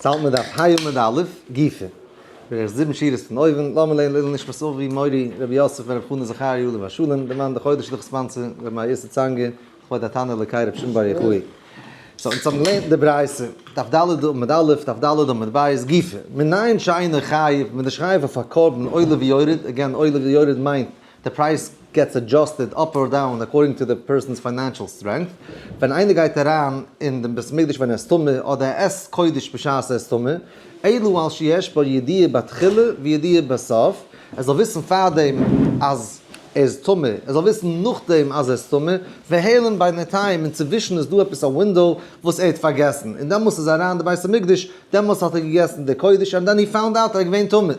צאלט מען דף ה' עמוד א', גופא. בערך זיבן שורות פון אויבן, לאמיר לערנען לעילוי נשמת אבי מורי רבי יוסף בן רבי חנא זכריה עליו השלום, דער מאן דחודש לכ' ספאנסער, רבי מאיר איסר צאנגער, לכבוד התנא אלוקי רבי שמעון בר יוחאי. so אונז האבן געלערנט אין די ברייתא, דף ד' עמוד א', דף ד' עמוד ב', גופא, מנין שאינו חייב, מען איז נישט חייב אויף א קרבן עולה ויורד, again עולה ויורד מיינט די price gets adjusted up or down according to the person's financial strength, ווען איינער גייט אריין אין דעם בית המקדש ווען ער איז טמא אדער ער עסט קודש בשעת ער איז טמא, אלא על שיש בו ידיעה בתחילה וידיעה בסוף, ער זאל וויסן פארדעם אז ער איז טמא, ער זאל וויסן נאכדעם אז ער איז טמא, והעלם בינתיים, אינצווישן איז דא עפעס א window וואס ער האט פארגעסן, און דעמאלס איז ער אריין אין די בית המקדש, דעמאלס האט ער געגעסן די קודש, and then he found out אז ער איז געווען טמא.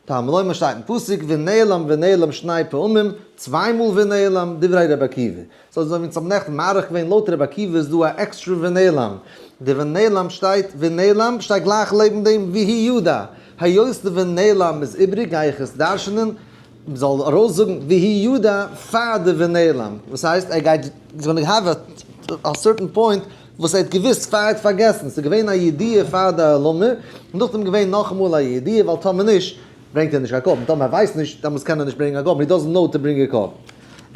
תלמוד לומר שטייט אין פסוק ונעלם ונעלם שני פעמים, צוויי מאל ונעלם, דברי רבי עקיבא. so אזוי ווי אונז האבן נעכטן מאריך געווען לויט רבי עקיבא איז דא א עקסטרע ונעלם. די ונעלם שטייט ונעלם שטייט גלייך לעבן דעם והוא ידע. היות די ונעלם איז איבריג גיי איך עס דרש'נען מ'זאל ארויסזאגן והוא ידע פאר די ונעלם. וואס הייסט ער גייט gonna have a certain point וואס ער האט געוואוסט פאר ער האט פארגעסן, ס'איז געווען א ידיעה פאר די העלמה, און נאכדעם געווען נאכאמאל א ידיעה, ווייל טאמער נישט, ברענגט ער נישט קיין קרבן, טאמער ער ווייסט נישט, דעמאלטס קען ער נישט ברענגען א קרבן, he doesn't know to bring a קרבן.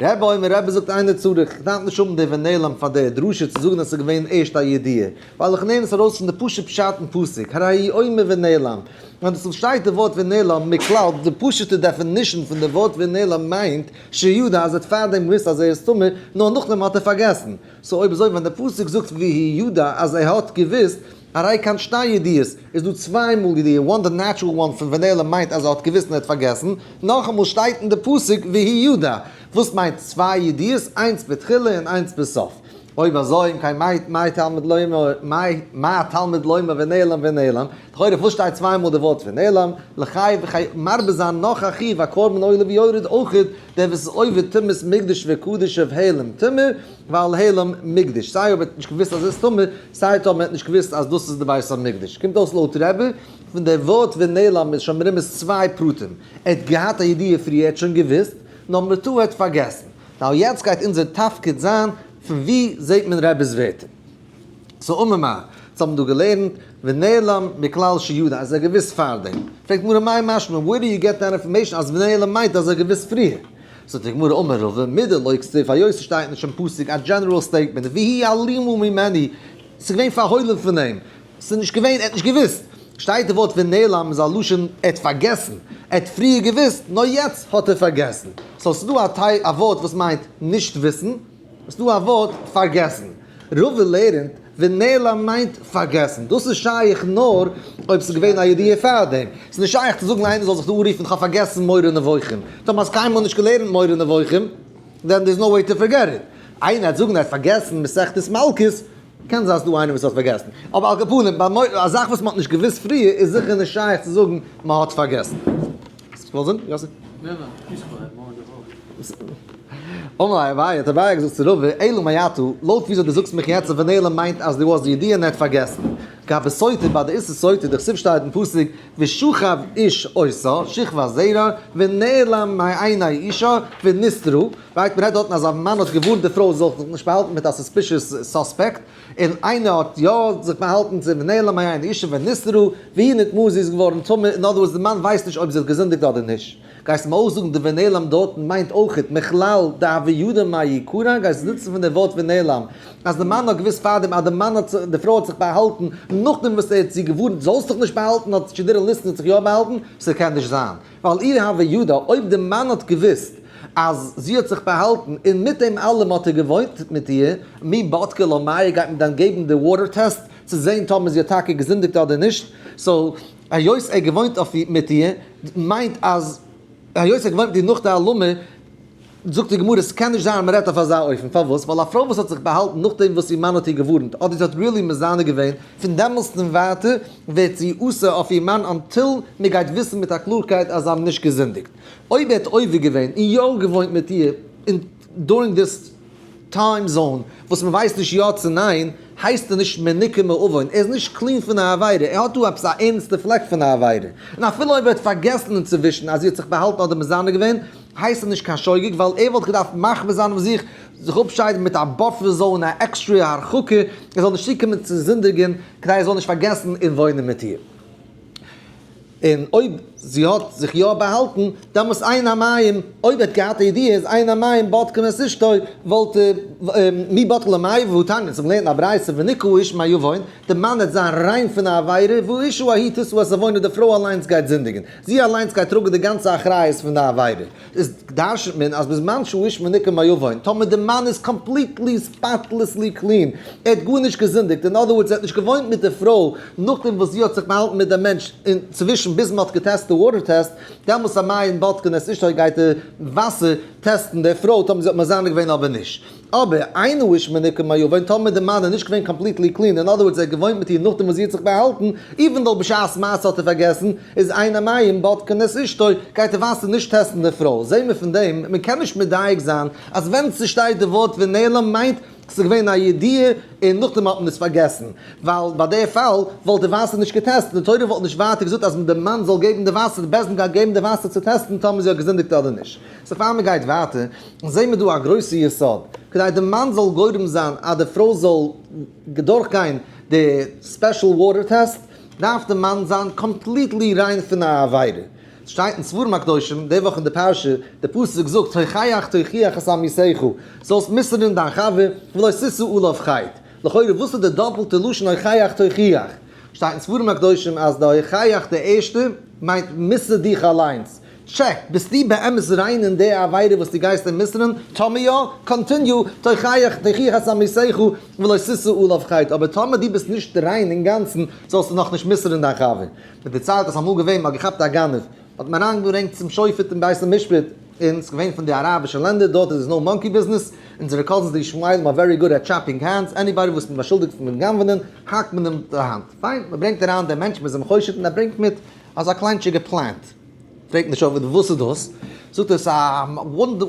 רבי אומר, רבי זאגט אינו צריך, איך דארף נישט האבן די ונעלם פאר די דרשה צו זאגן אז ס'איז געווען ערשט א ידיעה, ווייל איך נעם עס ארויס פון די פשוט פשט אין פסוק, הרי הוא אומר ונעלם, ווען עס שטייט די ווארט ונעלם, מכלל, די פשוט'ע definition פון די ווארט ונעלם מיינט, שידע אז ער האט פארדעם געוואוסט אז ער איז טמא, נאר נאכדעם האט ער פארגעסן. so אויב אזוי ווען דער פסוק זאגט והוא ידע אז ער האט געוואוסט, הרי כאן שתי ידיעות, איז דא צוויי מאל ידיעה, one the natural one פון ונעלם מיינט אז ער האט געוואוסט און ער האט פארגעסן, נאכאמאל שטייט אין די פסוק והוא ידע, וואס מיינט צוויי ידיעות, איינס בתחילה און איינס בסוף. אויב אזוי אם כן מאי מאי תלמוד לומר מאי מה תלמוד לומר ונעלם ונעלם, לכאורה וואס שטייט צוויי מאל די ווארט ונעלם, לחייב מרבה זיין נאך א חיוב א קרבן עולה ויורד אויכעט, דער וואס איז עובר טומאת מקדש וקדשיו העלם טמא, ווייל העלם מקדש, סיי אויב ער האט נישט געוואוסט אז עס איז טמא, סיי טאמער ער האט נישט געוואוסט אז דאס איז די בית המקדש. קומט אויס לויט רבי, פון דער ווארט ונעלם איז שוין מרומז צוויי פרטים, ער האט געהאט א ידיעה פריער, ער האט שוין געוואוסט, number two ער האט פארגעסן. now יעצט גייט אונזער תפקיד זיין, פון וואו זעט מען רבי'ס ווערטער? so אמר מר, אונז האבן דא געלערנט, ונעלם מכלל שידע, אז ער האט געוואוסט פארדעם. פרעגט גמרא מאי משמע, where do you get that information אז ונעלם מיינט אז ער האט געוואוסט פריער? זאגט די גמרא אמר רבא, מדלא כתיב היות ס'שטייט נישט אין פסוק א general statement והיא עלומה ממנו, ס'איז געווען פארהוילן פון אים, ס'איז נישט געווען, ער האט נישט געוואוסט. שטייט די ווארט ונעלם איז א לשון ער האט פארגעסן, ער האט פריער געוואוסט נאר יעצט האט ער פארגעסן. so ס'איז דא א ווארט וואס מיינט נישט וויסן, ס'איז דא א ווארט פארגעסן. רבא לערנט ונעלם מיינט פארגעסן. דאס איז שייך נאר אויב ס'איז געווען א ידיעה פארדעם. ס'איז נישט שייך צו זאגן איינער זאל זיך דא אנרופן כ'האב פארגעסן מורה נבוכים. טאמער האסט קיינמאל נישט געלערנט מורה נבוכים, then there's no way to forget it. איינער וועט זאגן ער האט פארגעסן מסכת מלקות, קען זיין ס'דא איינער וואס האט פארגעסן. אבער על כל פנים, ביי א זאך וואס מ'האט נישט געוואוסט פריער איז זיכער נישט שייך צו זאגן מ'האט פארגעסן. וואס זאגן? יאסי? אמר אביי, האט אביי געזאגט צו רבא, אלא מעתה, לויט וויאזוי דו זאגסט מיך יעצט אז ונעלם מיינט אז דו האסט די ידיעה און ער האט פארגעסן. גבי סוטה, ביי די איסור סוטה, דכתיב שטייט אין פסוק, ושכב איש אותה, שכבת זרע, ונעלם מעיני אישה, ונסתרה, right, מ'רעדט דארטן אז א מאן האט געווארנט די פרוי זאל זיך נישט באהאלטן מיט א suspicious suspect, און איינער האט יא זיך באהאלטן צו ונעלם מעיני אישה ונסתרה, והיא נטמאה זי איז געווארן טמא, in other words די מאן ווייסט נישט אויב זי האט געזינדיגט אדער נישט. גייסט מיר אויך זאגן די ונעלם דארטן מיינט אויכעט מכלל דהוה ידע מאי יקרא, גייסט נוצן פון די ווארט ונעלם אז די מאן האט געוואוסט פארדעם אז די מאן האט די פרוי האט זיך באהאלטן נאכדעם וואס ער האט זי געווארנט זאלסט דיך נישט באהאלטן האט she didn't listen האט זיך יא באהאלטן, ס'קען נישט זיין ווייל אי הוה ידע אויב די מאן האט געוואוסט אז זי האט זיך באהאלטן און מיט דעם אלעם האט ער געוואוינט מיט איר, מי בדקי לה מיא גייט מען דאן געבן די water test צו זעהן טאמער זי האט טאקע געזינדיגט אדער נישט, so היות ער געוואוינט אויף מיט איר, מיינט אז היות ער געוואוינט מיט איר נאך די העלמה, זאגט די גמרא ס'קען נישט זיין אז מ'רעדט אויף אזא אופן, פארוואס? ווייל א פרוי וואס האט זיך באהאלטן נאכדעם וואס איר מאן האט איר געווארנט, אדער זי האט really מזנה געווען, פון דעמאלסט און ווייטער ווערט זי אסור אויף איר מאן until מ'גייט וויסן מיט א קלארקייט אז זיי האבן נישט געזינדיגט. אויב ער האט עובר געווען און יא געוואוינט מיט איר אין during this time zone וואס מ'ווייסט נישט יא צו ניין, הייסט ער נישט מנוקה מעוון, ער איז נישט clean פון א עבירה, ער האט דא עפעס א ערנסטע פלעק פון א עבירה, און אפילו אויב ער האט פארגעסן אינצווישן אז זי האט זיך באהאלטן אדער מזנה געווען, הייסט ער נישט קיין שוגג, ווייל ער וואלט געדארפט מחמיר זיין אויף זיך. זיך אפשיידן מיט א buffer zone, א עקסטרע הרחקה, ער זאל נישט צוקומען צו זינדיגן, כדי ער זאל נישט פארגעסן און וואוינען מיט איר. און אויב זי האט זיך יא באהאלטן, דעמאלס אין המים, אויב ער האט געהאט א ידיעה איז אין המים בודקין את אשתו, וואלט מי בודק למאי והתניא, צום לערנען א ברייתא ונקה האיש מעוון, די מאן וועט זיין ריין פון א עבירה, והאשה ההיא תשא את עוונה, די פרוי אליינס גייט זינדיגן, זי אליינס גייט טראגן די גאנצע אחריות פון די עבירה. איז דרש'נט מען אז בזמן שהאיש מנוקה מעוון, טאמער די מאן איז completely spotlessly clean, ער האט גארנישט געזינדיגט, אין other words ער האט נישט געוואוינט מיט די פרוי נאכדעם וואס זי האט זיך באהאלטן מיט דעם מענטש אינצווישן ביז מען האט געטעסט די water test, דעמאלס המים בודקין את אשתו גייט די וואסער טעסטן די פרוי טאמער זי האט מזנה געווען אדער נישט. אבער אין האיש מנוקה מעוון טאמער די מאן איז נישט געווען completely clean, אין other words ער האט געוואוינט מיט איר נאכדעם וואס זי האט זיך באהאלטן, even though בשעת מעשה האט ער פארגעסן, איז אין המים בודקין את אשתו, גייט די וואסער נישט טעסטן די פרוי. זעהן מיר פון דעם, מען קען נישט מדייק זיין אז ווען ס'שטייט די ווארט ונעלם מיינט ס'איז געווען א ידיעה און נאכדעם האט מען עס פארגעסן, ווייל ביי די פאל וואלט די וואסער נישט געטעסט און די תורה וואלט נישט ווייטער געזאגט אז די מאן זאל געבן די וואסער, די בית דין גייט געבן די וואסער צו טעסטן טאמער זי האט געזינדיגט אדער נישט. so פאר מען גייט ווייטער זעהן מיר דא א גרויסע יסוד, כדי די מאן זאל גורם זיין אז די פרוי זאל דורכגיין די special water test, דארף די מאן זיין completely ריין פון א עבירה. ס'שטייט אין ספרים הקדושים, די וואך אין די פרשה, די פסוק זאגט הוכח תוכיח את עמיתך, זאלסט מוסר'ן דיין חבר, ולא תשא עליו חטא. לכאורה וואס איז די דאפלטע לשון הוכח תוכיח? שטייט אין ספרים הקדושים אז די הוכח די ערשטע מיינט מוסר דיך אליינס, check, ביסטו באמת ריין אין די עבירה וואס דו גייסט אים מוסר'ן? טאמער יא, continue, תוכיח תוכיח את עמיתך ולא תשא עליו חטא, אבער טאמער דו ביסט נישט ריין אינגאנצן, זאלסטו נאכנישט מוסר'ן דיין חבר. מען דערציילט אז אמאל געווען מען האט געכאפט א גנב, האט מען אריינגעברענגט צום שופט אין בית המשפט, און ס'איז געווען פון די אראבישע לענדער, דארט איז עס no monkey business, אונזערע cousins די ישמעאלים are very good at chopping hands, anybody וואס מען באשולדיגט פון גנב'נען, האקט מען אים די האנט. פיין, מען ברענגט אריין דעם מענטש, מען איז אים חושד און ער ברענגט מיט אזא קליינטשיגע plant. פרעגט נישט אויף וואס איז דאס, זאגט ער ס'איז א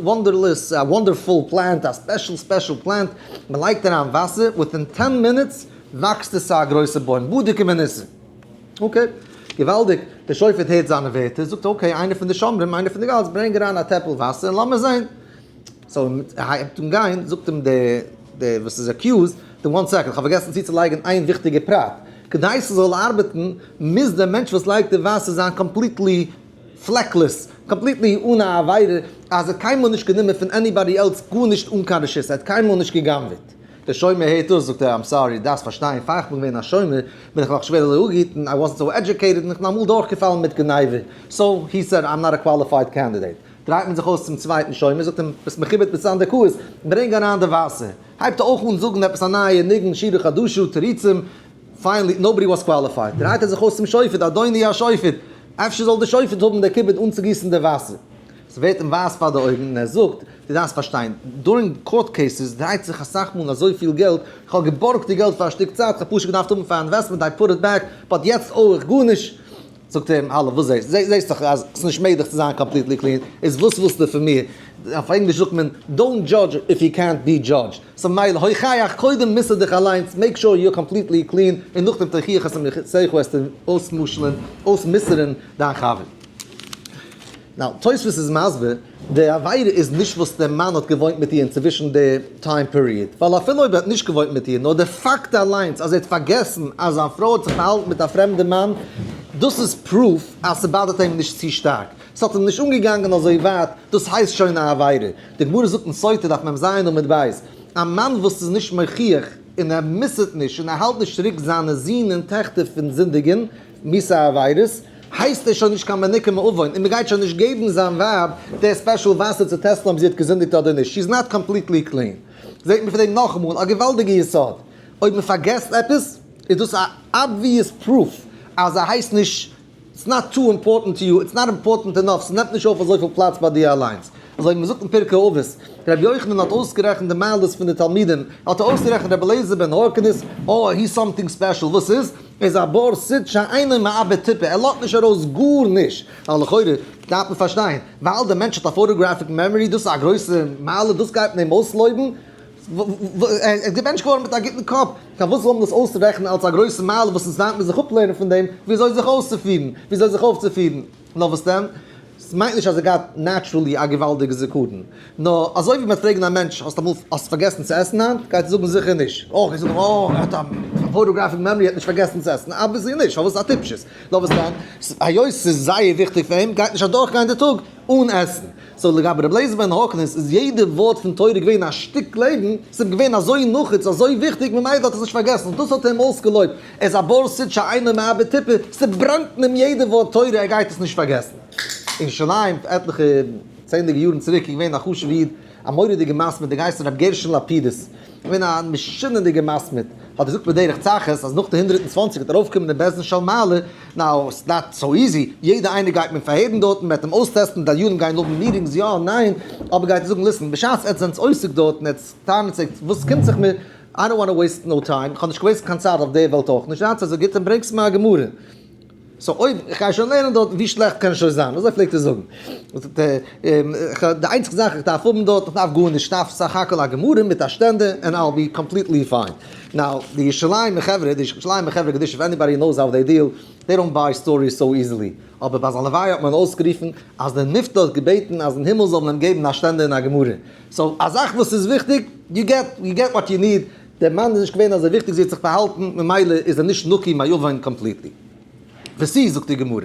wonderless, א wonderful plant, א special special plant, מען לייגט אריין וואסער, within 10 minutes וואקסט עס צו א גרויסע בוים, בדוק ומנוסה. okay, געוואלדיג, דער שופט הערט זיינע ווערטער, זאגט okay, איינער פון די שומרים, איינער פון די guards, ברענג אריין א טעפל וואסער און לאמיר זען. so ער הייבט אן גיין, זאגט אים דער דער וואס איז accused, דעם one second, כ'האב פארגעסן צוצולייגן איין וויכטיגע פרט, כדי ס'זאל ארבעטן, מוז דער מענטש וואס לייגט די וואסער זיין completely fleckless, completely אן א עבירה, אז ער האט קיינמאל נישט גענומען פון anybody else גארנישט אן קיין רשות, ער האט קיינמאל נישט גע'גנב'עט. דער שומר הערט דאס זאגט ער I'm sorry, דארפסט פארשטיין פאר איך בין געווען א שומר בין איך נאך שווער אזוי אפגעהיטן, I wasn't so educated און איך בין אמאל דורכגעפאלן מיט גניבה, so he said I'm not a qualified candidate. דרייט מען זיך אויס צום צווייטן שומר זאגט אים ביסט מכובד מיט סנדקאות, ברענג אריין די וואסער. הייבט ער אויך אן זאגן עפעס א נייע ניגון שירה חדשה תירוצים, finally nobody was qualified. דרייט ער זיך אויס צום שופט אדוני השופט אפשר זאל דער שופט האבן די כיבוד אנצוגיסן די וואסער. ס'ווערט אים ווייס פאר די אויגן און ער זאגט, דו דארפסט פארשטיין, during court cases דרייט זיך אסאך מאל אזויפיל געלט, איך האב געבארגט די געלט פאר א שטיק צייט, כ'האב פשוט געדארפט האבן פאר investment, I put it back, but יעצט אויך גארנישט. זאגט ער אים, האלא, וואס זעסט? זעסט דאך אז ס'איז נישט מעגליך צו זיין completely clean, איז וואס ווילסטו פון מיר? אויף ענגליש זאגט מען, don't judge if you can't be judged. so מילא, הוכח, קודם מוסר דיך אליינס, make sure you're completely clean, און נאכדעם תוכיח את עמיתך וועסטו אויסמשל'ן, אויסמוסר'ן דיין חבר. now, תוספות איז מסביר, די עבירה איז נישט וואס דער מאן האט געוואוינט מיט איר אינצווישן די time period, ווייל אפילו אויב ער האט נישט געוואוינט מיט איר, נאר די פאקט אליינס אז ער האט פארגעסן אז זיין פרוי האט זיך באהאלטן מיט א פרעמדע מאן, דאס איז proof אז ס'באדערט אים נישט צו שטארק, ס'האט אים נישט אנגעגאנגען אזוי ווייט, דאס הייסט שוין א עבירה. די גמרא זאגט אין סוטה דף מ ז עמוד ב', א מאן וואס איז נישט מוכיח און ער מוסר'ט נישט און ער האלט נישט צוריק זיינע זין און טעכטער פון זינדיגן מיאוסע עבירות, הייסט ער שוין נישט קיין מנוקה מעוון און מ'גייט שוין נישט געבן זיין ווייב די special וואסער צו טעסטן אויב זי האט געזינדיגט אדער נישט, she is not completely clean. זעט מען פון דעם נאכאמאל א געוואלדיגע יסוד, אויב מ'פארגעסט עפעס איז דאס א obvious proof אז ער הייסט נישט, it's not too important to you, it's not important enough, ס'נעמט נישט אויף אזויפיל פלאץ ביי דיר אליינס. אזוי ווי מ'זאגט אין פרקי אבות, רבי יוחנן האט אויסגערעכנט די מעלות פון די תלמידים, האט ער אויסגערעכנט רבי אליעזר בן הורקנוס, אה, he's something special, וואס איז? ער איז א בור סיד שאינו מאבד טיפה, ער לאזט נישט ארויס גארנישט, ווייל לכאורה דארף מען פארשטיין, ווייל דער מענטש האט א photographic memory, דאס איז א גרויסע מעלה, דאס גייט מען אים אויסלויבן, ער איז געבענטשט געווארן מיט א גוטן קאפ, פארוואס זאל מען דאס אויסרעכענען אלס א גרויסע מעלה וואס אונז דארף מען זיך אפלערנען פון דעם וויאזוי זיך אויסצופירן, וויאזוי זיך אויפצופירן, נאר וואס דען? ס'מיינט נישט אז ער געהאט naturally א געוואלדיגע זיכרון, נאר אזוי ווי מ'וועט פרעגן א מענטש האסט אמאל האסט פארגעסן צו עסן היינט? גייט ער זאגן זיכער נישט. אוי גייט ער זאגן אוי ער האט א photographic memory ער האט נישט פארגעסן צו עסן, obviously נישט, פארוואס א טיפשות? נאר וואס דען, היות ס'איז זייער וויכטיג פאר אים גייט נישט אדורכגיין די טאג אן עסן. so לגבי רבי אליעזר בן הורקנוס איז יעדע ווארט פון תורה געווען א שטיק לעבן, ס'איז אים געווען אזוי נחוץ, אזוי וויכטיג, ממילא האט ער עס נישט פארגעסן, דאס האט אים אויסגעלויבט, ער איז א בור סיד שאינו מאבד טיפה, ס'ברענט אין אים יעדע ווארט תורה, ער גייט עס נישט פארגעסן. אין ירושלים עטליכע צענדליגע יארן צוריק איז געווען א חשוב'ע איד, א מורא'דיגע מתמיד, דער גייסט רבי גרשון לפידות, געווען א משונה'דיגע מתמיד, האט געזאגט בדרך צחות אז נאך די 120 וועט ער ארויפקומען אין בית דין של מעלה, now it's not so easy, יעדע איינער גייט מען פארהערן דארטן, מען וועט אים אויסטעסטן, דיינים גייען האבן meetings יא ניין, אבער גייט ער זאגן listen, בשעת עטס זענטס עוסק דארטן, עטס טענה'טס עטס וואס קומט זיך מיר, I don't wanna waste no time, איך האב נישט גע waste ט קיין צייט אויף די וועלט אויך נישט, זייטס אזוי גוט און ברענגטס מיר א גמרא. so אויב איך גיי שוין לערנען דארט, ווי שלעכט קען שוין זיין? אזוי פלעגט ער זאגן. די איינציגסטע זאך איך דארף האבן דארט, איך דארף גארנישט, איך דארף סך הכל א גמרא מיט א שטענדער and I'll be completely fine. Now, די ירושלימ'ער חברה, די ירושלימ'ער חברה קדישא, if anybody knows how they deal, they don't buy stories so easily. אבער ביי זיין לוויה האט מען אויסגערופן אז דער נפטר האט געבעטן אז אין הימל זאל מען אים געבן א שטענדער און א גמרא. so א זאך וואס איז וויכטיג, you get, you get what you need. דער מאן איז נישט געווען אזוי וויכטיג זי האט זיך באהאלטן ממילא איז ער נישט נקי מעוון completely. וסי זאגט די גמרא,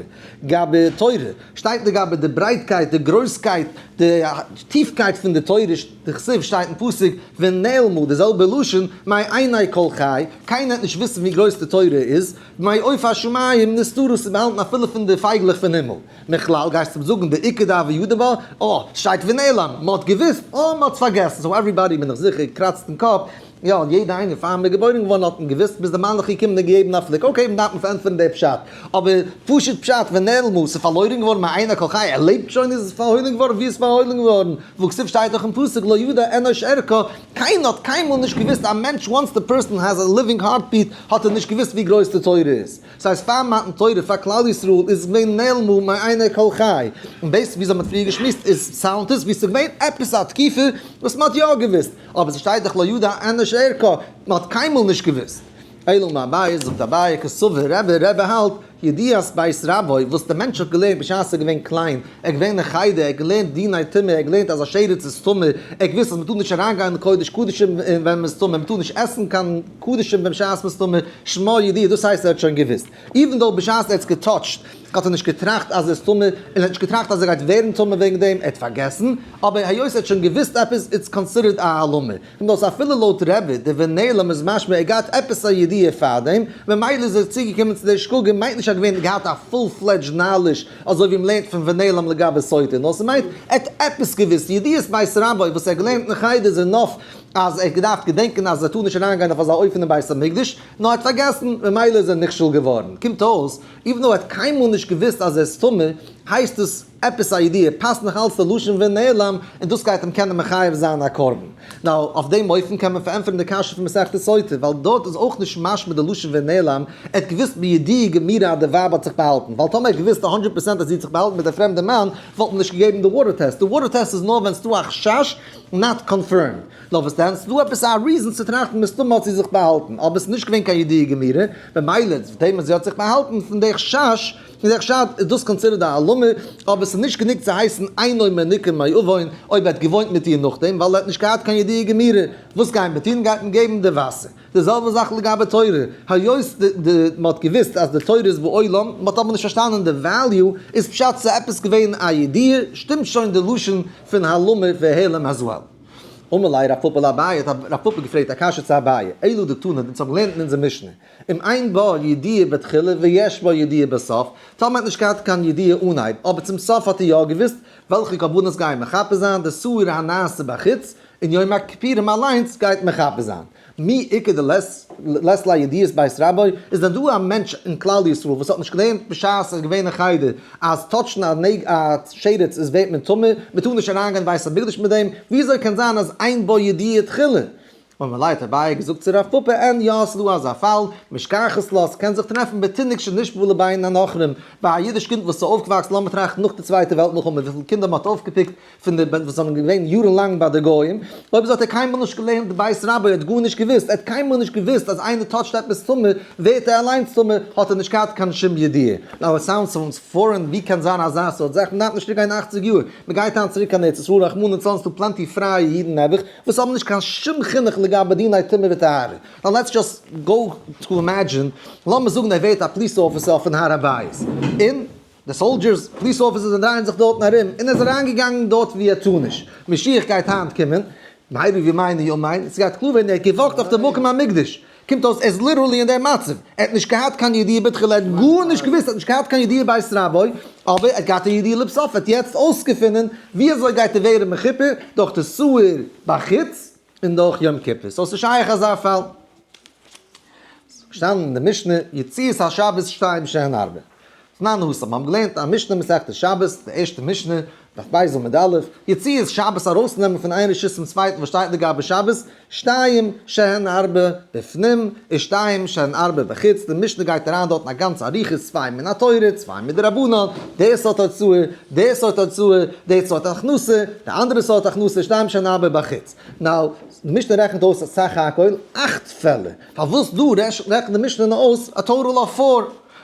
גבי תורה, שטייט לגבי די ברייטקייט די גרויסקייט די טיפקייט פון די תורה, דכתיב שטייט אין פסוק ונעלמו די זעלבע לשון מעיני כל חי, קיינער וועט נישט וויסן ווי גרויס די תורה איז, מעוף השמים נסתרה ס'איז באהאלטן אפילו פון די פייגלעך פון הימל. מכלל גייסטו זאגן דאיכא דהוה ידע בה, אה, שטייט ונעלם, מ'האט געוויסט, אה, מ'האט פארגעסן, so everybody בין איך זיכער קראצט אין קאפ, יא, יעדע איינער פאר מ'איז געבוירן געווארן האט מען געוויסט ביז די מלאך איז געקומען און געגעבן א פליק, okay, מ'דארף מען פארענטפערן די פשט, אבער פשוט פשט ונעלמו, ס'איז פארלוירן געווארן מעיני כל חי, ער לעבט שוין איז עס פארהוילן געווארן, ווי איז פארהוילן געווארן? והכתיב שטייט דאך אין פסוק לא ידע אנוש ערכה, קיינער האט קיינמאל נישט געוויסט א מענטש once the person has a living heartbeat האט ער נישט געוויסט ווי גרויס די תורה איז. ס'הייסט פאר מתן תורה פאר כלל ישראל איז געווען נעלמו מעיני כל חי, און based וויאזוי מ'האט פריער געשמועסט איז sound עס ווי ס'איז געווען עפעס א תקופה וואס מ'האט יא געוואוסט, אבער ס'שטייט דאך לא ידע אנוש ערכה, מ'האט קיינמאל נישט געוואוסט. אלא אמר אביי, זאגט אביי קסבר רבי, רבי האלט, ידיעת בית רבו, וואס דער מענטש האט געלערנט בשעת ער איז געווען קליין, ער איז געווען אין חדר, ער האט געלערנט דיני טומאה, ער האט געלערנט אז א שרץ איז טמא, ער האט געוואוסט אז מ'טאר נישט אריינגיין אין קודש קדשים ווען מ'איז טמא, מ'טאר נישט עסן קיין קדשים ווען בשעת מ'איז טמא, שמה ידיעה, דאס הייסט ער האט שוין געוואוסט. even though בשעת ער האט עס גע touch ט האט ער נישט געטראכט אז ער איז טמא, און ער האט נישט געטראכט אז ער גייט ווערן טמא וועגן דעם, ער האט פארגעסן, אבער היות ער האט שוין געוואוסט עפעס, it's considered א העלמה. און דאס אפילו לויט רבי, די ונעלם איז משמע ער געהאט עפעס א ידיעה פארדעם, ממילא איז ער צוגעקומען צו די שגגה, מיינט נישט ער האט געווען געהאט א full fledged knowledge אזוי ווי מ'לערנט פון ונעלם לגבי סוטה, נאר ס'מיינט ער האט עפעס געוואוסט, ידיעת בית רבו וואס ער האט געלערנט אין חדר איז enough אז ער האט געדארפט געדענקען אז ער טאר נישט אריינגיין אויף אזא אופן אין בית המקדש, נאר ער האט פארגעסן, ממילא איז ער נכשל געווארן. קומט אויס, even though ער האט קיינמאל נישט געוואוסט אז ער איז טמא, הייסט עס עפעס א ידיעה, פאסט נאך אלץ די לשון ונעלם, און דאס גייט אים קענען מחייב זיין א קרבן. Now, אויף דעם אופן קען מען פארענטפערן די קשיא פון מסכת סוטה, ווייל דארט איז אויך נישט משמע די לשון ונעלם, ער האט געוואוסט בידיעה גמירה אז די ווייב האט זיך באהאלטן, ווייל טאמער ער האט געוואוסט א הונדרעט פערסענט אז זי האט זיך באהאלטן מיט א פרעמדע מאן, וואלט מען נישט געגעבן די water test, די water test איז נאר ווען ס'דא א חשש, not confirmed. נאר וואס דען, ס'דא עפעס א reason צו טראכטן מסתמא האט זי זיך באהאלטן, אבער ס'איז נישט געווען קיין ידיעה גמירה, ממילא דעם אז זי האט זיך באהאלטן פון די חשש, פון די חשד איז דאס considered א העלמה, אבער ס'איז נישט גענוג צו הייסן אינו מנוקה מעוון אויב ער האט געוואוינט מיט איר נאכדעם, ווייל ער האט נישט געהאט קיין ידיעה גמירה. וואס גייט מען טון? גייט מען געבן די וואסער. די זעלבע זאך לגבי תורה, היות די מ'האט געוואוסט אז די תורה איז בעולם, מ'האט אבער נישט פארשטאנען די value, איז פשט ס'איז עפעס געווען א ידיעה, שטימט שוין די לשון פון העלמה והעלם as well. אמר ליה רב פפא לאביי, האט רב פפא געפרעגט א קשיא צו אביי, אלא דתנא, אונז האבן געלערנט אין אונזער משנה, אם אין בה ידיעה בתחילה ויש בה ידיעה בסוף, טאמער האט נישט געהאט קיין ידיעה אנהייב, אבער צום סוף האט ער יא געוואוסט וועלכע קרבנות גייען מכפר זיין, די שעיר הנעשה בחוץ, און יום הכיפורים אליינס גייט מכפר זיין. מי איכא דלית ליה ידיעת בית רבו, איז דען דא א מענטש אין כלל ישראל וואס האט נישט געלערנט בשעת ער איז געווען אין חדר אז touch ן א שרץ איז ווערט מען טמא, מען טאר נישט אריינגיין אין בית המקדש מיט דעם, וויאזוי קען זיין אז אין בו ידיעה תחילה? אמר ליה האט אביי געזאגט צו רב פפא אין יא ס'איז דא אזא פאל, משכחת לה, ס'קען זיך טרעפן בתינוק שנשבה לבין הנכרים, ביי א אידיש קינד וואס איז אויפגעוואקסן לאמיר טראכטן נאך די צווייטע וועלט מלחמה וויפיל קינדער מ'האט אויפגעפיקט פון די וואס זענען געווען יארן לאנג ביי די גוים, אויב אזוי האט ער קיינמאל נישט געלערנט בית רבו, ער האט גארנישט געוואוסט, ער האט קיינמאל נישט געוואוסט אז איינער touch ט עפעס טמא ווערט ער אליינס טמא, האט ער נישט געהאט קיין שום ידיעה. Now it sounds so foreign, ווי קען זיין אזא סארט זאך, מ'דארף נישט צוריק גיין אכציג יאר, מ'גייט היינט צוריק קיין ארץ ישראל רחמנא לצלן ס'דא plenty פרייע אידן נעבעך וואס האבן נישט קיין שום חינוך לגבי דיני טומאה וטהרה. Now let's just go to imagine, לאמיר זאגן ער ווערט א police officer אויפן הר הבית, און די soldiers, police officers דרייען זיך דארטן ארום, און ער איז אריינגעגאנגען דארט ווי ער טאר נישט, משיח גייט היינט קומען, maybe ווי מיינע ימיין, ס'גייט קלאר ווערן ער האט גע walk ט אויף די מקום המקדש, קומט אויס ער איז literally אין דעם מצב, ער האט נישט געהאט קיין ידיעה בתחילה, ער האט גארנישט געוואוסט, ער האט נישט געהאט קיין ידיעה בית רבו, אבער ער האט געהאט א ידיעה לבסוף, ער האט יעצט אויסגעפונען ווי אזוי גייט ער ווערן מכופר, דורך די שעיר בחוץ, און דורך יום כיפור, so ס'איז שייך אזא פאל. ס'איז געשטאנען אין די משנה, יציאת השבת שתיים שהן ארבע. תנן התם, מיר האבן געלערנט א משנה מסכת שבת, די ערשטע משנה, דף ב' עמוד א', יציאת שבת ארויסנעמען פון איין רשות צום צווייטן וואס שטייט לגבי שבת, שתיים שהן ארבע בפנים, ושתיים שהן ארבע בחוץ, די משנה גייט אריין דארטן א גאנצע אריכות, צוויי מן התורה, צוויי מדרבנן, די סארט הוצאה, די סארט הוצאה, די סארט הכנסה, די אנדערע סארט הכנסה, שתיים שהן ארבע בחוץ. Now, די משנה רעכנט אויס סך הכל אכט פעלער, פארוואס דא רעכנט די משנה נאר אויס א total of four?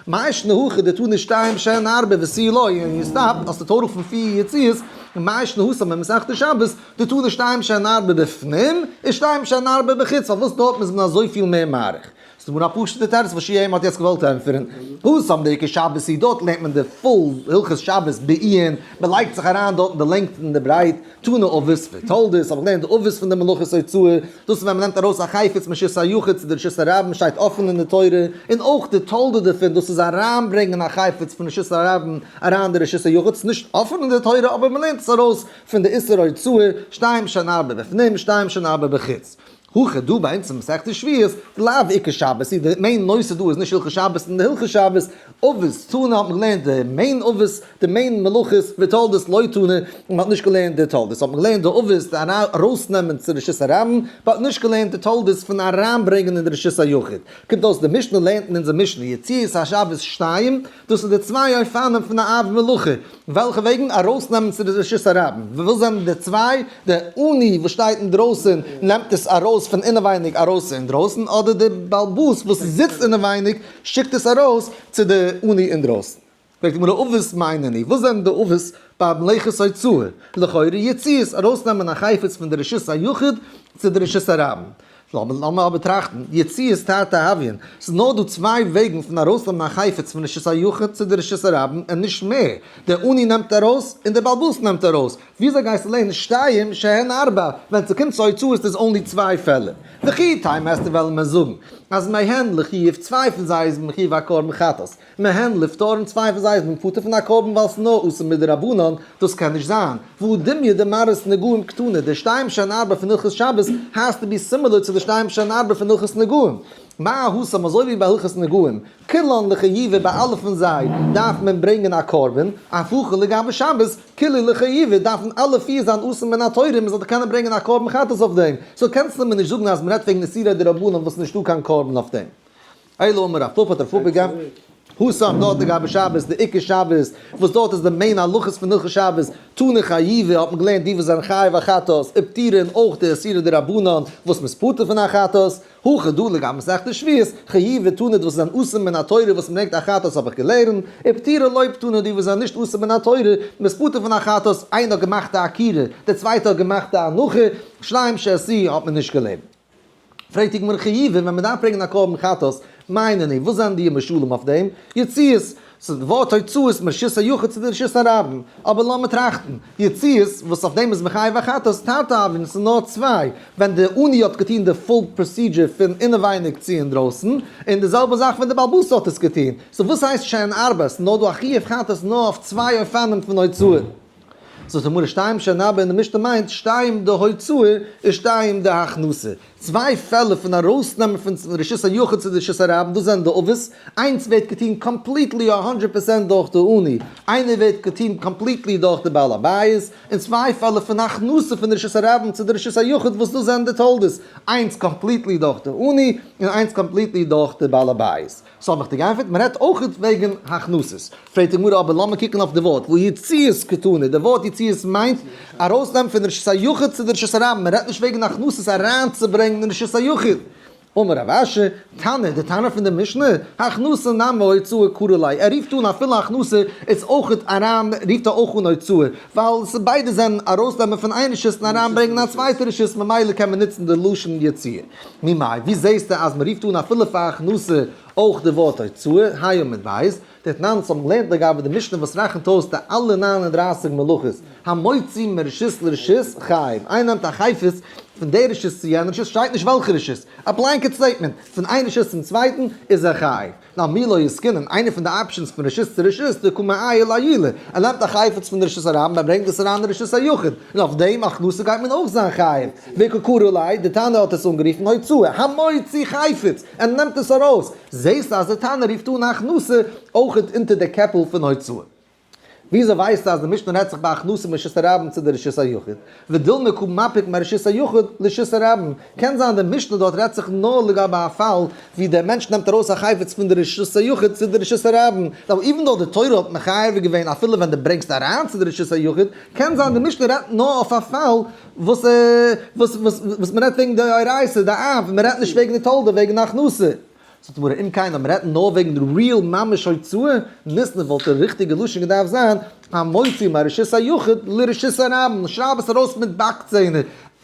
מאי שנא הכא דתנא שתיים שהן ארבע ותו לא, און you stop, האסט א total פון פיר יציאות, און מאי שנא התם במסכת שבת דתנא שתיים שהן ארבע בפנים, ושתיים שהן ארבע בחוץ, פארוואס דארט מוז מען אזויפיל מער מאריך? ס'איז דא א פשוט'ע תירוץ וואס שיעם האט יעצט געוואלט ענטפערן. התם דאיכא שבת היא, דארט לערנט מען די full הלכות שבת בעיון, מען לייגט זיך אריין דארט אין די לענגט און די ברייט, תנא אבות ותולדות, האב איך געלערנט די אבות פון די מלאכות הוצאה, דאס איז ווען מען נעמט ארויס א חפץ מרשות היחיד צו די רשות הרבים שטייט אפען אין די תורה, און אויך די תולדה דערפון, דאס איז אריינברענגען א חפץ פון רשות הרבים אריין אין די רשות היחיד, ס'איז נישט אפען אין די תורה אבער מען לערנט עס ארויס פון די איסור הוצאה, שתיים שהן ארבע בפנים שתיים שהן ארבע בחוץ. הכא דא ביי אונז אין מסכת שביעית, דלאו איכא שבת היא, די main נושא דא איז נישט הלכות שבת און די הלכות שבת, אבות תנא האט מען געלערנט די main אבות, די main מלאכות, ותולדות לא תנא, און מען האט נישט געלערנט די תולדות, האט מען געלערנט די אבות די ארויסנעמען צו רשות הרבים, מען האט נישט געלערנט די תולדות פון אריינברענגען אין די רשות היחיד. קומט אויס די משנה לערנט אין אונזער משנה יציאת השבת שתיים, דאס איז די צוויי אופנים פון א אב מלאכה, וועלכע וועגן ארויסנעמען צו די רשות הרבים, וואס זענען די צוויי? די עני וואס שטייט אינדרויסן נעמט עס ארויס פון אינעווייניג ארויס אינדרויסן, אדער די בעל הבית וואס זיצט אינעווייניג שיקט עס ארויס צו די עני אינדרויסן. פרעגט די גמרא אבות מאי נינהו, וואס זענען די אבות ביי מלאכת הוצאה? לכאורה יציאות, ארויסנעמען א חפץ פון די רשות היחיד צו די רשות הרבים. לאמיר אבער טראכטן, יציאות תרתי הויין, ס'איז נאר דא צוויי וועגן פון ארויסנעמען א חפץ פון רשות היחיד צו די רשות הרבים און נישט מער, דער עני נעמט ארויס און דער בעל הבית נעמט ארויס, וויאזוי גייסטו לערנען שתיים שהן ארבע ווען ס'קומט צו הוצאות איז only צוויי פעלער? וכי תימא וועסטו וועלן מיר זאגן אז מהן לחיוב צוויי פון זיי איז מחיוב א קרבן חטאת, מהן לפטור און צוויי פון זיי איז מען פטור פון א קרבן ווייל ס'איז נאר אסור מדרבנן, דאס קען נישט זיין, והא דומיא דמראות נגעים קתני, די שתיים שהן ארבע פון הלכות שבת has to be similar צו די שתיים שהן ארבע פון הלכות נגעים. מה התם אזוי ווי ביי הלכות נגעים, כולן לחיובא ביי אלע פון זיי דארף מען ברענגען א קרבן, אף הכא לגבי שבת, כולהו לחיובא דארפן אלע פיר זיין אסור מן התורה מען זאל קענען ברענגען א קרבן חטאת אויף דעם, so קענסטו מיר נישט זאגן אז מען רעדט וועגן איסורי דרבנן וואס נישטא קיין קרבן אויף דעם. אלא אמר רב פפא האט רב פפא גענפערט, התם דארט לגבי שבת, די עיקר שבת, וואס דארט איז די main הלכות פון הלכות שבת, תנא חייבי האט מען געלערנט די וואס זענען חייב א חטאת, ופטירין אויך די איסורי דרבנן וואס מ'איז פטור פון א חטאת, הכא דא לגבי מסכת שביעית, חייבי תנא די וואס זענען אסור מן התורה וואס מ'ברענגט א חטאת האב איך געלערנט, ופטירי לא תנא די וואס זענען נישט אסור מן התורה, מ'איז פטור פון א חטאת, איינער האט געמאכט א עקירה, דער צווייטער האט געמאכט א הנחה, שתיים שעשו האט מען נישט געלערנט. פרעגט די גמרא חייבי, ווען מען דארף ברענגען א קרבן חטאת, מאי נינהו, וואס זענען די משלים אויף דעם? יציאות, ס'איז די ווארט הוצאות מרשות היחיד צו די רשות הרבים, אבער לאמיר טראכטן, יציאות, וואס אויף דעם איז מחייב א חטאת, תרתי הויין, ס'איז נאר צוויי, ווען די עני האט געטון די full procedure פון אינעווייניג צו אינדרויסן, און די זעלבע זאך ווען די בעל הבית האט עס געטון, so וואס הייסט שהן ארבע? ס'איז נאר דא א חיוב חטאת נאר אויף צוויי אופנים פון הוצאה. זאגט די גמרא שתיים שהן ארבעה אין די משנה מיינט שתיים דהוצאה און שתיים דהכנסה. צוויי פעלער פון ארויסנעמען פון רשות היחיד צו די רשות הרבים, דאס זענען די אבות, איינס ווערט געטון completely א הונדרעט percent דורך די עני, איינער ווערט געטון completely דורך די בעל הבית, און צוויי פעלער פון הכנסה פון די רשות הרבים צו די רשות היחיד וואס דאס זענען די תולדות, איינס completely דורך די עני און איינס completely דורך די בעל הבית. so האב איך דיר געענטפערט, מען רעדט אויך וועגן הכנסות. פרעגט די גמרא אבער לאמיר קוקן אויף די ווארט ויציאות קתני, די ווארט יציאות מיינט ארויסנעמען פון רשות היחיד צו די רשות הרבים, מען רעדט נישט וועגן הכנסות אריינצוברענגן אין רשות היחיד. אמר רב אשי, תנא, די תנא פון די משנה, הכנסה נמי הוצאה קרי ליה, ער רופט אן אפילו הכנסה איז אויך אריין, רופט ער אויך אן הוצאה, ווייל ביידע זענען ארויסנעמען פון איין רשות און אריינברענגען אין א צווייטע רשות, ממילא קען מען נוצן די לשון יציאה. ממאי, ווי זעסטו אז מען רופט אן אפילו פאר הכנסה אויך די ווארט הוצאה, ה' עמוד ב', דתנן האבן געלערנט לגבי די משנה וואס רעכנט אויס די אלע 39 מלאכות, המוציא מרשות לרשות חייב, איינער נעמט א חפץ פון די רשות צו יענע רשות, שטייט נישט וועלכע רשות, א blanket statement, פון איין רשות צום צווייטן איז ער חייב. נאר מי לא עסקינן, איינע פון די options פון רשות צו רשות, דקא מעייל עיולי, ער נעמט א חפץ פון די רשות הרבים, ער ברענגט עס אריין אין רשות היחיד, און אויף דעם הכנסה גייט מען אויך זיין חייב, וקא קרי ליה, די תנא האט עס אנגערופן הוצאה, המוציא חפץ, ער נעמט עס ארויס, זעסט אז די תנא רופט אן הכנסה אויך אונטער די קעפל פון הוצאה. וויאזוי ווייסטו אז די משנה רעדט זיך ביי הכנסה מרשות הרבים צו די רשות היחיד? ודילמא קא מפיק מרשות היחיד לרשות הרבים. קען זיין די משנה דארט רעדט זיך נאר לגבי א פאל ווי דער מענטש נעמט ארויס א חפץ פון די רשות היחיד צו די רשות הרבים. now even though די תורה האט מחייב געווען אפילו ווען דו ברענגסט אריין צו די רשות היחיד, קען זיין די משנה רעדט נאר אויף א פאל וואס וואס מ'רעדט וועגן די אורייתא, די אב, מ'רעדט נישט וועגן די תולדה, וועגן הכנסה. זאגט די גמרא, אם כן אז מ'רעדט נאר וועגן די real ממש הוצאה, ניתני וואלט די ריכטיגע לשון געדארפט זיין, המוציא מרשות היחיד לרשות הרבים, שרייב עס ארויס מיט באק-צענער,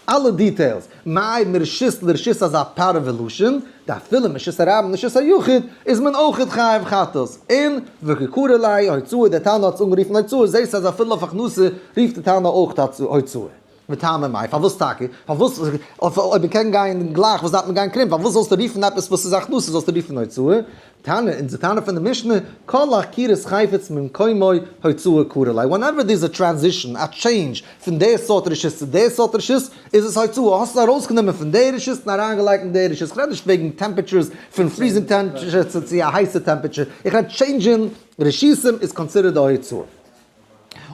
אלע details, מאי מרשות לרשות אזא פארעווע לשון, דאפילו מרשות הרבים לרשות היחיד איז מען אויכעט חייב חטאת, און וקא קרי ליה הוצאה, דער תנא האט עס אנגערופן הוצאה, זעסט אז אפילו אויף הכנסה רופט די תנא אויך הוצאה. וטעמא מאי, פארוואס טאקע? פארוואס אויב מען קען גיין גלייך וואס דארף מען גיין קרום? פארוואס זאלסטו רופן עפעס וואס איז הכנסה זאלסטו רופן הוצאה? תנא, אונזער תנא פון די משנה, כל עקירת חפץ ממקומו הוצאה קרי ליה, whenever there is a transition, א change, פון די סארט רשות צו די סארט רשות, איז עס הוצאה, האסט עס ארויסגענומען פון די רשות און אריינגעלייגט אין די רשות, כ'רעד נישט וועגן temperatures פון freezing temperature צו א הייסע temperature, איך רעד change ן רשותים איז considered א הוצאה.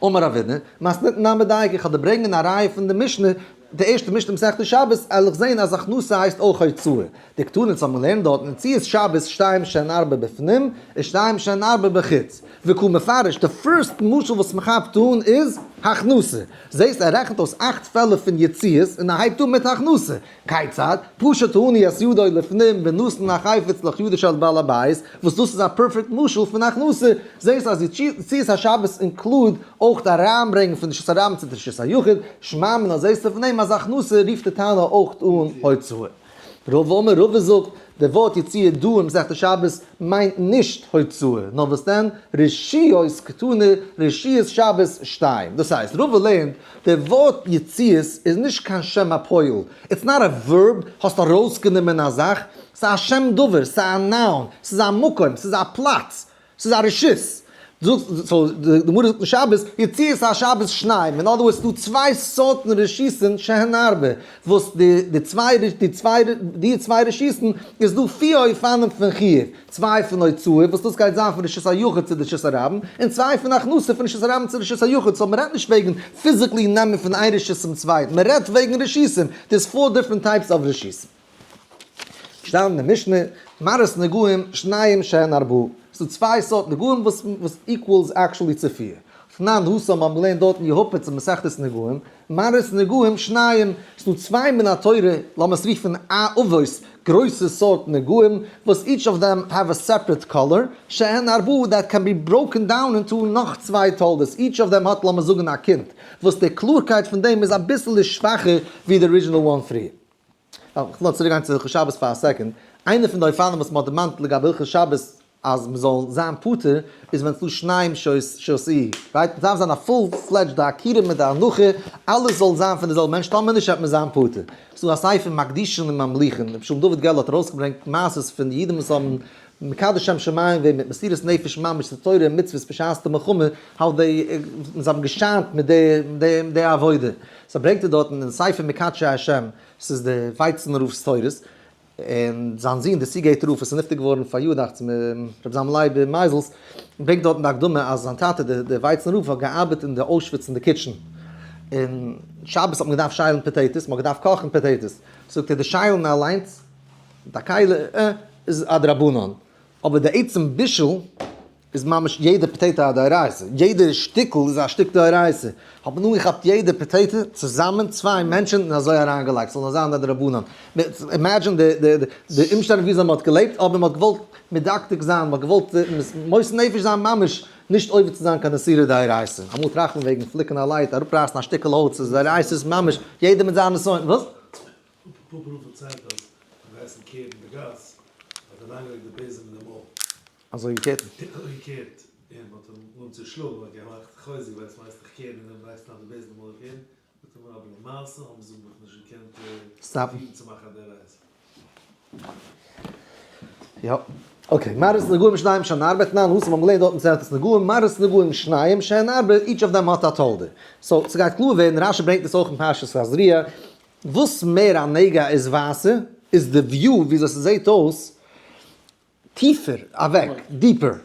אמר רבינא, מתניתין נמי דייקא, איך וועל דיר ברענגען א ראיה פון די משנה, די ערשטע משנה מסכת שבת, וועל איך זען אז הכנסה הייסט אויך הוצאה. דקתני אונז האבן געלערנט דארטן יציאת שבת שתיים שהן ארבע בפנים, ושתיים שהן ארבע בחוץ. וקא מפרש, די first משל וואס מען כאפט אן איז הכנסה. זעסט ער רעכנט אויס אכט פעלער פון יציאות און ער הייבט אן מיט הכנסה. כיצד? פשט העני את ידו לפנים ונתן החפץ לידו של בעל הבית, וואס דאס איז א perfect משל פון הכנסה, זעהסט אז יציאת השבת include אויך די אריינברענגן פון רשות הרבים צו די רשות היחיד, שמע מינה זעהסטו פון דעם אז הכנסה רופט די תנא אויך אן הוצאה. רבא אמר רבא זאגט, די ווארט יציאה דא אין מסכת שבת מיינט נישט הוצאה, נאר וואס דען, רשויות קתני, רשויות שבת שתיים. דאס הייסט, רבא לערנט, די ווארט יציאות איז נישט קיין שם הפועל, it's not a verb, האסט ארויסגענומען א זאך, ס'איז א שם דבר, ס'איז א noun, ס'איז א מקום, ס'איז א פלאץ, ס'איז א רשות. so די גמרא זאגט אין שבת, יציאת השבת שניים, in other words ס'דא צוויי סארטן רשות'ן שהן ארבע, וואס די צוויי די צוויי די צוויי רשות'ן איז דא פיר אופנים פון חיוב, צוויי פון הוצאה וואס דאס גייט זיין פון רשות היחיד צו די רשות הרבים, און צוויי פון הכנסה פון רשות הרבים צו רשות היחיד, so מ'רעדט נישט וועגן physically נעמען פון איין רשות צום צווייטן, מ'רעדט וועגן רשות'ן, there's four different types of רשות'ן. געשטאנען אין די משנה, מראות נגעים שניים שהן ארבעה, ס'דא צוויי סארט נגעים וואס וואס equals actually צו פיר. תנן התם האבן געלערנט דארט אין יהפץ אין מסכת נגעים, מראות נגעים שניים, ס'דא צוויי מן התורה, לאמיר עס רופן א אבות, גרויסע סארט נגעים, וואס each of them have a separate color, שהן ארבעה that can be broken down into נאך צוויי תולדות, each of them האט לאמיר זאגן א קינד, וואס די קלארקייט פון דעם איז אביסעלע שוואכער ווי די original one פריער. כ'וויל צוריק גיין צו הלכות שבת פאר א second. איינע פון די אופנים וואס מ'האט דערמאנט לגבי הלכות שבת אז מ'זאל זיין פטור איז ווען ס'דא שניים שעשאוהו, right? מ'דארף זיין א full fledged די עקירה מיט די הנחה, אלעס זאל זיין פון די זעלבע מענטש, טאמער נישט וועט מען זיין פטור. ס'דא א ספר מקדישין וממליכין, רבי שלום דוד געלער האט ארויסגעברענגט מעשות פון אידן וואס האבן מקדש שם שמים געווען מיט מסירות נפש ממש צו תורה און מצוות בשעת די מלחמה, how they, זיי האבן געשיינט מיט די די עבודה. so ברענגט ער דארטן אין ספר מקדשי השם, ס'איז די ווייצן רב'ס תורות, און זיין זון דער סיגעיטער רב וואס איז נפטר געווארן פאריאר דאכט זיך מיר, רבי זלמן לייב מייזעלס, ברענגט דארט אין די הקדמה אז זיין טאטע דער ווייצן רב האט געארבעט אין די אוישוויץ אין די kitchen, און שבת האט מען געדארפט שיילן potatoes, מען האט געדארפט קאכן potatoes, זאגט ער די שיילן אליינס מיט א כלי איז א דרבנן, אבער די עצם בישול איז ממש יעדע potato א דאורייתא, יעדע שטיקל איז א שטיק דאורייתא, האט מען אנגעכאפט יעדע potato צוזאמען צוויי מענטשן און אזוי אריינגעלייגט ס'זאל נאר זיין א דרבנן, imagine די אומשטענדן וויאזוי מ'האט געלעבט, אבער מ'האט געוואלט מדקדק זיין, מ'האט געוואלט מוסר נפש זיין ממש נישט עובר צו זיין קיין איסורי דאורייתא, אמאל טראכט מען וועגן פליקן א light, אראפרייסן א שטיקל האלץ, ס'איז דאורייתא'ס ממש, יעדער מיט זיין נסיון, וואס? פאפא רב פארציילט אז ביים גייסן קערן די גאס האט ער אריינגעלייגט די בעזעם אין די מויל. אזוי געקערט? אזוי געקערט, און מ'האט אים אנגעהויבן צו שלאגן, מ'האט געמאכט חוזק ווייסט מיינסט איך קער און דעם לייגסט אריין די בעזעם אין מויל קערן, זאגט ער מיר אבער למעשה האבן זיי מיך נישט געקענט stop ן. פירן צו מאכן א דאורייתא. יא. okay, מראות נגעים שניים שהן ארבע תנן התם האבן געלערנט דארט אין מסכת נגעים, מראות נגעים שניים שהן ארבע, each of them האט א תולדה. so, ס'גייט קלאר ווערן, רשי ברענגט עס אויך אין פרשת תזריע, וואס מער א נגע איז ווייסער, איז די view וויאזוי ס'זעט אויס טיפער אוועק, deeper.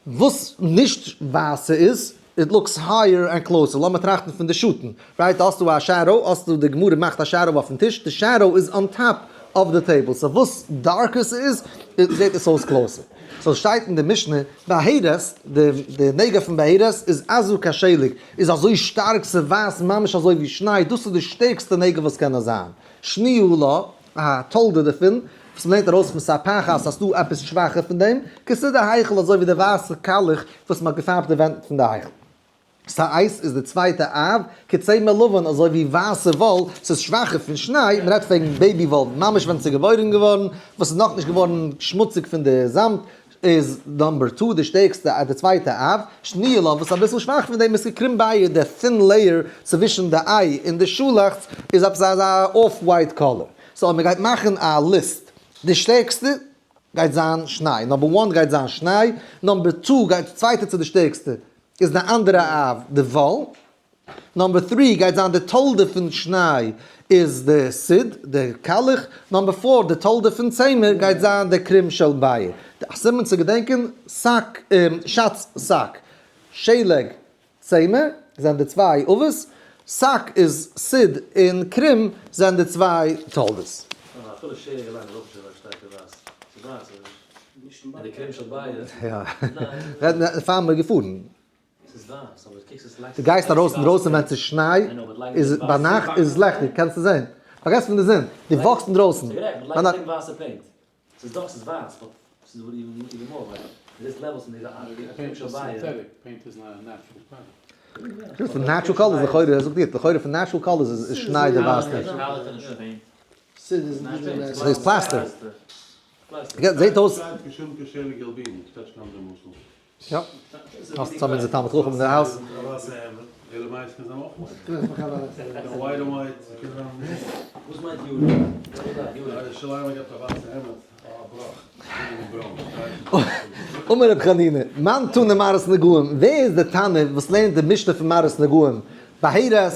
וואס נישט ווייסע איז, it looks higher and closer. לאמיר טראכטן פון די שאטן. right, האסטו א shadow, האסטו די גמרא מאכט א shadow אויפן טיש, די shadow איז on top of the table. so וואס darker ס'איז, זעט עס אויס closer. so שטייט אין די משנה, בהרת, די נגע פון בהרת איז עזה כשלג, איז אזוי שטארק ס'ווייס ממש אזוי ווי שניי, דאס איז די שטערקסטע נגע וואס קען נאר זיין. שניה לה, א תולדה דערפון, וואס מ'לערנט ארויס פון ספחת אז ס'דא עפעס שוואכער פון דעם, כסיד ההיכל אזוי ווי די ווייסע קאלעך וואס מ'האט געפארבט די ווענט פון די היכל. שאת איז די צווייטע אב, כצמר לבן אזוי ווי ווייסע וואל, ס'איז שוואכער פון שניי, מ'רעדט וועגן baby וואל ממש ווען ס'איז געבוירן געווארן, וואס איז נאכנישט געווארן שמוציג פון די זאמד, איז number two די שטערקסטע די צווייטע אב, שניה לה וואס איז אביסל שוואך פון דעם איז כקרום ביער די thin layer צווישן די איי און די שאלאכץ איז עפעס אזא off white color. so אויב מ'גייט מאכן א list די שטערקסטע גייט זיין שניי, number one גייט זיין שניי, number two גייט צווייטע צו די שטערקסטע איז די אנדערע אב די וואל, number three גייט זיין די תולדה פון שניי איז די סיד, די קאלעך, number four די תולדה פון צמר גייט זיין די קרום של ביער. א סימן צו געדענקען, שק, שץ שק, שלג, צמר, זענען די צוויי אבות, שק איז סיד און קרום זענען די צוויי תולדות. אפילו שלג אליין איז אויך נישט אזא שטארקע ווייס, ס'איז ווייס אבער נישט, און די קרום של ביער, יא, פאר מיר געפארן. דו גייסט ארויס אינדרויסן ווען ס'איז שניי, איז ביינאכט איז עס לעכטיג, קענסטו זען. פארגעס פון די זון, דו walk סט אינדרויסן. פון natural colors לכאורה, זאגט איר, לכאורה פון natural colors איז שניי די ווייסטע. ס'איז plaster. זעט אויס. יא. האסט צוזאמען אונזער תלמיד חכם אין די house. אמר רבי חנינא, מאן תנא מראות נגעים, ווער איז די תנא וואס לערנט די משנה פון מראות נגעים? בהרת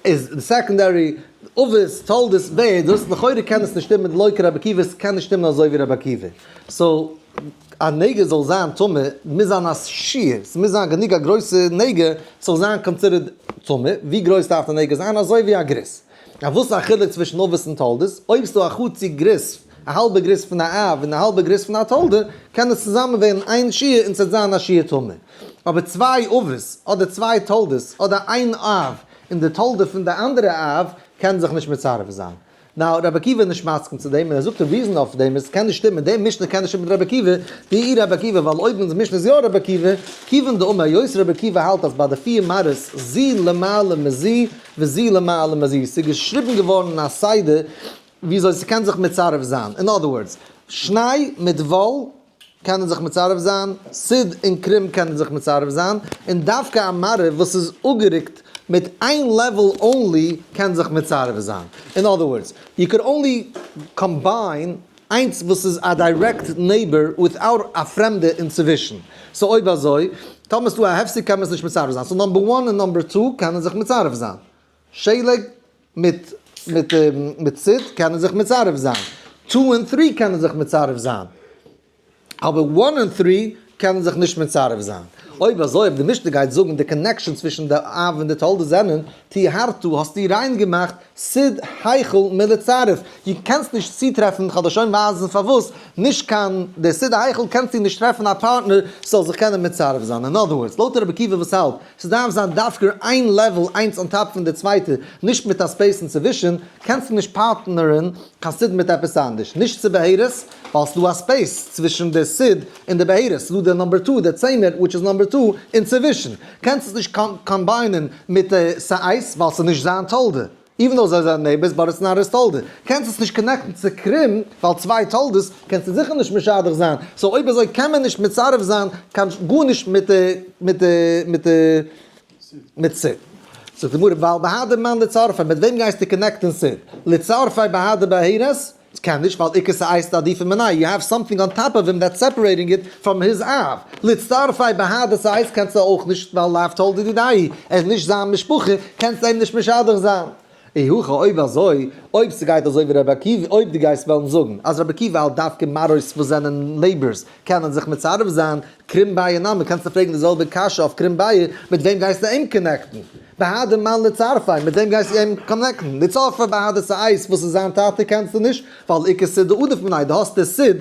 איז די secondary, אבות, תולדות, ווער איז דאס? לכאורה קען עס נישט שטימען, לא כרבי עקיבא, עס קען נישט שטימען אזוי ווי רבי עקיבא. so א נגע זאל זיין טמא, מוז זיין א שיעור, ס'מוז זיין גענוג א גרויסע נגע ס'זאל זיין considered טמא, ווי גרויס דארף די נגע זיין? אזוי ווי א גריס. א וואס איז א חילוק צווישן אבות און תולדות? אויב ס'דא א חצי גריס, א האלבע גריס פון א אב און א האלבע גריס פון א תולדה, קען עס צוזאמען ווערן איין שיעור און ס'וועט זיין א שיעור טמא. אבער צוויי אבות, אדער צוויי תולדות, אדער איין אב און די תולדה פון די אנדערע אב, קען זיך נישט מצרף זיין. now רבי עקיבא איז נישט מסכים צו דעם, און ער זאגט די reason אויף דעם איז קען נישט שטימען, די משנה קען נישט שטימען מיט רבי עקיבא, דאי רבי עקיבא, ווייל אויב אונזער משנה איז יא רבי עקיבא, כיוון דאמר היות רבי עקיבא האלט אז ביי די פיר מראות זו למעלה מזו וזו למעלה מזו, ס'איז געשריבן געווארן אין א סדר וויאזוי ס'קען זיך מצרף זיין, in other words, שניי מיט וואל קענען זיך מצרף זיין, סיד און קרום קענען זיך מצרף זיין, און דווקא א מראה וואס איז אפגערוקט מיט איין level only קען זיך מצרף זיין. in other words, you could only combine. איינס וואס איז א direct neighbor without א פרעמדע אינצווישן. So אויב אזוי, טאמער ס'דא א הפסק קען מען עס נישט מצרף זיין. So number one און number two קענען זיך מצרף זיין. שלג מיט מיט מיט סיד קענען זיך מצרף זיין. two און three קענען זיך מצרף זיין. אבער one און three קענען זיך נישט מצרף זיין. אויב אזוי אויב די משנה גייט זאגן די connection צווישן די אב און די תולדה זענען טיהרתו האסטו ריין געמאכט סיד היכל מלצרף דו קענסט נישט צוטרעפן כ'וועל דיר שוין ווייזן פארוואס נישט קיין די סיד היכל קענסטו נישט טרעפן א פארטנער ס'זאל זיך קענען מצרף זיין in other words לויט רבי עקיבא וואס האלט ס'דארף זיין דווקא איין level איינס on top פון די צווייטע נישט מיט א space אינצווישן קענסטו נישט פארטנערן קיין סיד מיט עפעס אנדערש נישט צו בהרת ווייל ס'דא א space צווישן די סיד און די בהרת, ס'דא די number two, די צמר which איז number two, אינצווישן. קענסט עס נישט combine ען מיט די שאת ווייל ס'איז נישט זיין תולדה, even though זיי זענען neighbors but it's not his תולדה. קענסט עס נישט connect ן צו קרום ווייל צוויי תולדות קענסטו זיכער נישט משדך זיין, so אויב אזוי קען מען נישט מצרף זיין קיין גארנישט מיט די מיט די מיט די מיט סיד. זאגט די גמרא ווייל בהדי מאן לצרפי, מיט וועם גייסטו connect ן סיד? לצרפי בהדי בהרת? ס'קען נישט ווייל איכא שאת דעדיפא מיניה, you have something on top of him that's separating it from his אב. לצרפי בהדי שאת קענסטו אויך נישט ווייל לאו תולדה דידיה, ער איז נישט זיין משפחה, קענסטו אים נישט משדך זיין. אי הכי אויב אזוי, אויב ס'גייט אזוי ווי רבי עקיבא, אויב דו גייסט וועלן זאגן אז רבי עקיבא האלט דווקא מראות וואס זענען neighbors קענען זיך מצרף זיין, קרום בייא נמי, קענסטו פרעגן די זעלבע קשיא אויף קרום בייא, מיט וועם גייסטו אים connect ן? בהדי מאן לצרפי, מיט וועם גייסטו אים connect ן? לצרפי בהדי שאת, וואס איז זיין טאטע קענסטו נישט, ווייל איכא סיד דעדיף מיניה, דו האסט די סיד,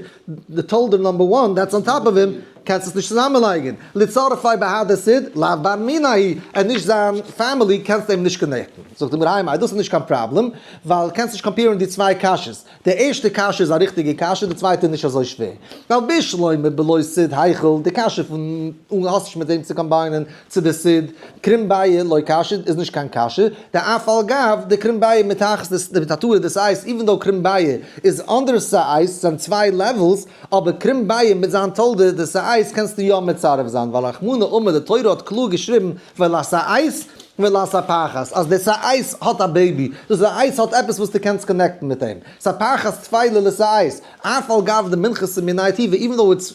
די תולדה number one, that's on top of him, קענסט עס נישט צוזאמענלייגן. לצרפי בהדי סיד, לאו בר מיניה הוא, ער איז נישט זיין family, קענסטו אים נישט connect ן. זאגט די גמרא, איי דאס איז נישט קיין פראבלעם, ווייל קענסט נישט compare ן די צוויי קשיות. די ערשטע קשיא איז א ריכטיגע קשיא, די צווייטע איז נישט אזוי שווער. ווייל בשלמא בלא סיד היכל, די קשיא פון אן האסט נישט מיט וועם צו combine ען צו די סיד, קרום בייא לא קשיא איז נישט קיין קשיא, דאף על גב דקרום בייא מתחת מתתאה דשאת, even though קרום בייא איז under שאת, ס'זענען צוויי levels, אבער קרום בייא מיט זיין תולדה די שאת קענסטו יא מצרף זיין, ווייל רחמנא אמר די תורה האט קלאר געשריבן ולשאת ולספחת, אז די שאת האט א baby, די שאת האט עפעס וואס דו קענסט connect ן מיט אים, ספחת טפלה לשאת, אף על גב דמנחתא מיניה טובא, even though it's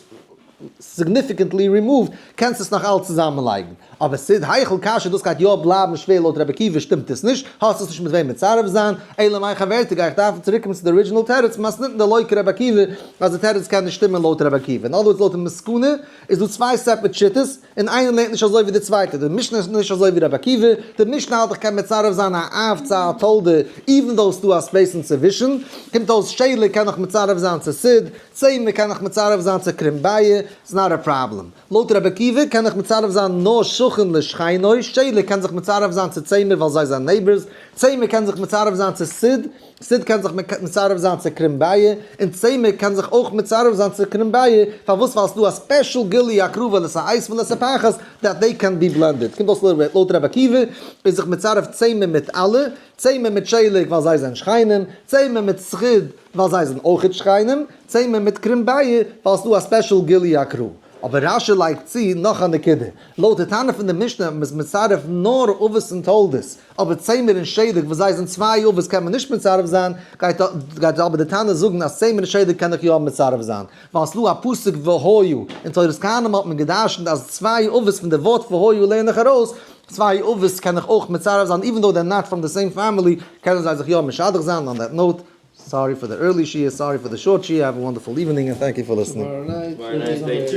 significantly removed, קענסטו עס נאך אלץ צוזאמען לייגן. אבער סיד היכל קשיא דאס גייט יא בלייבן שווער לויט רבי עקיבא שטימט עס נישט, האסט עס נישט מיט וועם מצרף זיין, אלא מאי חברתי גיי איך דארפן צוריק קומען צו די original תירוץ, מתניתין דלא כרבי עקיבא, אז די תירוץ קען נישט שטימען לויט רבי עקיבא. אין other words לויט די מסקנא איז דא צוויי separate שיטות, און איינער לערנט נישט אזוי ווי די צווייטע, די משנה איז נישט אזוי ווי רבי עקיבא, די משנה האלט איך קען מצרף זיין א אב צו א תולדה even though ס'דא א space אינצווישן, קומט אויס שלג קען נאך מצרף זיין צו סיד, צמר קען נאך מצרף זיין צו קרום בייא, it's not א פראבלעם. לויט רבי עקיבא קען איך מצרף זיין נאר שכן לשכנו, שלג קען זיך מצרף זיין צו צמר ווייל זיי זענען neighbors, צמר קען זיך מצרף זיין צו סיד, סיד קען זיך מצרף זיין צו קרום בייא, און צמר קען זיך אויך מצרף זיין צו קרום בייא, פארוואס? ווייל ס'דא א special גילוי הקרבה לשאת ולספחת that they can be blended. קומט אויס לויט רבי עקיבא איז זיך מצרף צמר מיט אלע, צמר מיט שלג ווייל זיי זענען שכנים, צמר מיט סיד ווייל זיי זענען אויכעט שכנים, צמר מיט קרום בייא ווייל ס'דא א special גילוי הקרבה. אבער רשי לייגט צו נאך א נקודה, לויט די טענה פון די משנה אז מ'איז מצרף נאר אבות און תולדות, אבער צמר און שלג וואס זיי זענען צוויי אבות קען מען נישט מצרף זיין, גייט גייט אבער די תנא זאגן אז צמר און שלג קען איך יא מצרף זיין, ווייל ס'דא א פסוק והיה, אין תורת כהנים האט מען גע'דרש'נט אז צוויי אבות פון די ווארט והיה לערן איך ארויס, צוויי אבות קען איך אויך מצרף זיין even though they're not from the same family קענען זיי זיך יא משדך זיין, on that note, sorry for the early שיעור, sorry for the short שיעור, have a wonderful evening and thank you for listening.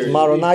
Tomorrow night.